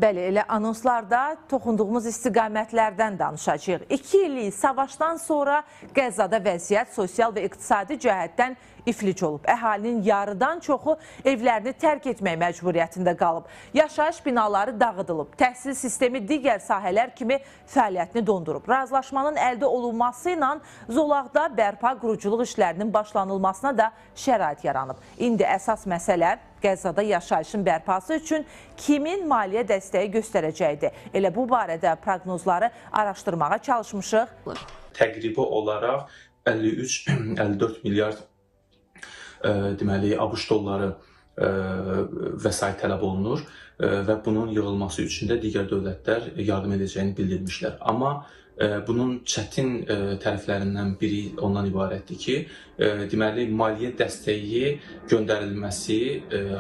Bəli, elə anonslarda toxunduğumuz istiqamətlərdən danışacağıq. 2 illik savaşdan sonra Qəzzada vəziyyət sosial və iqtisadi cəhətdən iflic olub. Əhalinin yarıdan çoxu evlərini tərk etmək məcburiyyətində qalıb. Yaşayış binaları dağıdılıb. Təhsil sistemi digər sahələr kimi fəaliyyətini dondurub. Razılaşmanın əldə olunması ilə zolaqda bərpa quruculuq işlərinin başlanılmasına da şərait yaranıb. İndi əsas məsələ Qəzzada yaşayışın bərpası üçün kimin maliyyə dəstəyi göstərəcəkdir? Elə bu barədə proqnozları araşdırmağa çalışmışıq. Təqribi olaraq 53-54 milyard deməli ABŞ dolları vəsait tələb olunur və bunun yığılması üçün də digər dövlətlər yardım edəcəyini bildirmişlər. Amma bunun çətin tərəflərindən biri ondan ibarətdir ki, deməli maliyyə dəstəyi göndərilməsi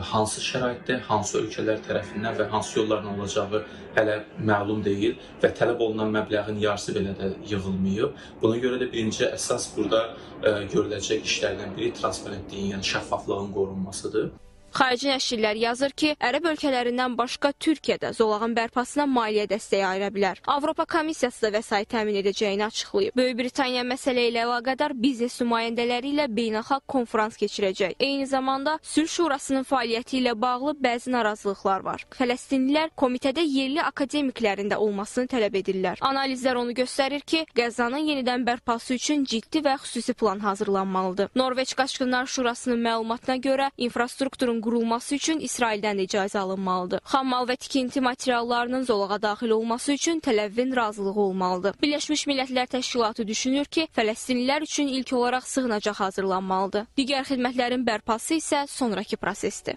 hansı şəraitdə, hansı ölkələr tərəfindən və hansı yollarla olacağı hələ məlum deyil və tələb olunan məbləğin yarısı belə də yığılmayıb. Buna görə də birinci əsas burada görüləcək işlərdən biri transparentliyin, yəni şəffaflığın qorunmasıdır. Xarici nəşrlər yazır ki, ərəb ölkələrindən başqa Türkiyə də zolağın bərpasına maliyyə dəstəyi ayıra bilər. Avropa Komissiyası da vəsait təmin edəcəyini açıqlayıb. Böyük Britaniya məsələ ilə əlaqədar biznes nümayəndələri ilə beynəlxalq konfrans keçirəcək. Eyni zamanda Sülh Şurasının fəaliyyəti ilə bağlı bəzi narazılıqlar var. Fələstinlilər komitədə yerli akademiklərin də olmasını tələb edirlər. Analizlər onu göstərir ki, Qəzzanın yenidən bərpası üçün ciddi və xüsusi plan hazırlanmalıdır. Norveç Qaçqınlar Şurasının məlumatına görə infrastrukturun qurulması üçün İsraildən də icazə alınmalıdır. Xammal və tikinti materiallarının zolağa daxil olması üçün Təl-Əvivin razılığı olmalıdır. Birləşmiş Millətlər Təşkilatı düşünür ki, Fələstinlilər üçün ilk olaraq sığınacaq hazırlanmalıdır. Digər xidmətlərin bərpası isə sonraki prosesdir.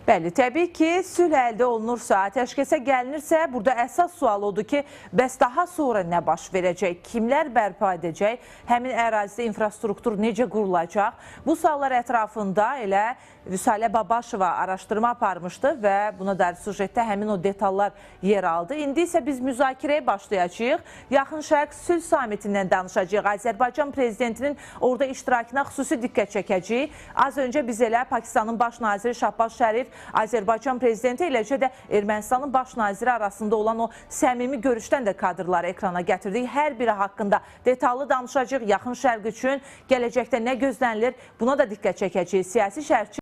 Bəli, təbii ki, sülh əldə olunursa, atəşkəsə gəlinirsə, burada əsas sual odur ki, bəs daha sonra nə baş verəcək, kimlər bərpa edəcək, həmin ərazidə infrastruktur necə qurulacaq? Bu suallar ətrafında elə Vüsalə Babaşova araşdırma aparmışdı və buna dair sujetdə həmin o detallar yer aldı. İndi isə biz müzakirəyə başlayacağıq. Yaxın Şərq Sülh Samitindən danışacağıq. Azərbaycan Prezidentinin orada iştirakına xüsusi diqqət çəkəcəyik. Az öncə biz elə Pakistanın Baş naziri Şahbaz Şərif, Azərbaycan Prezidenti, eləcə də Ermənistanın Baş naziri arasında olan o səmimi görüşdən də kadrları ekrana gətirdik. Hər biri haqqında detallı danışacağıq. Yaxın Şərq üçün gələcəkdə nə gözlənilir, buna da diqqət çəkəcəyik. Siyasi şərhçi